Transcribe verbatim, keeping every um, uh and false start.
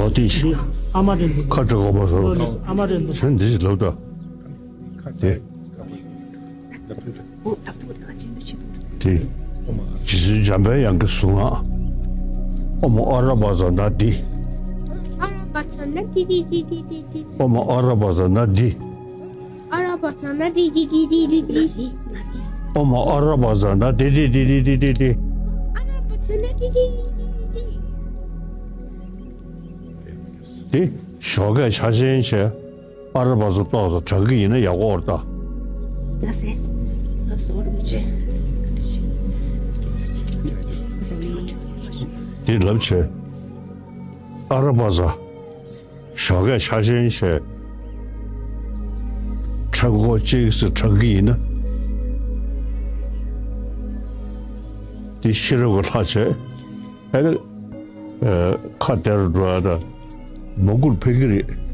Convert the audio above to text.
ཨོ་དེ་ཤི། ཨ་མ་རེད་འདུག་ཁ་བྲལ་གོ་པ་སོ། ཨ་མ་རེད་འདུག་གཞན་འདི་ཞིག་ལབ་ད། དེ། དེ། རྗེ་བཙུན་འཇམ་པའི་དབྱངས་ཀྱི་གཟུངས་སྔགས། ཨོཾ་ཨ་ར་པ་ཙ་ན་དྷཱིཿ་ཨ་ར་པ་ཙ་ན་དྷཱིཿ་ཨོཾ་ཨ་ར་པ་ཙ་ན་དྷཱིཿ་ཨ་ར་པ་ཙ་ན་དྷཱིཿ་དྷཱིཿ་དྷཱིཿ་དྷཱིཿ་དྷཱིཿ་ཨོཾ་ཨ་ར་པ་ཙ་ན་དྷཱིཿ་དྷཱིཿ་དྷཱིཿ་དྷཱིཿ་དྷཱིཿ་ཨ་ར་པ་ཙ་ན་དྷཱིཿ་དྷཱིཿ་དྷཱིཿ་དྷཱིཿ་དེ་ཞོགས་ཀས་ཆག་ཆེན་བྱས། ཨ་ར་པ་ཙ་ཏོག་ཙམ་དྲག་གི་ཡིན་ན་ཡག་པོ་འོར་ད། ལ་སེ། ལ་སོ་རུ་ཅེ། དེ་ལབ་བྱས། ཨ་ར་པ་ཙ། ཞོགས་ཀས་ཆག་ཆེན་བྱས། ཁྲག་འགོ་གཅིག་སུ་དྲག་གི་ཡིན་ན། དེ་ཤེས་རབ་ཀྱི་ལྷ་བྱས། ཨ་ནི། ཨ། ཁ་བདེ་རུ་འགྲོ་ཡ་ད། མ་བསྐུལ་ཕེབས་ཀྱི་རེད།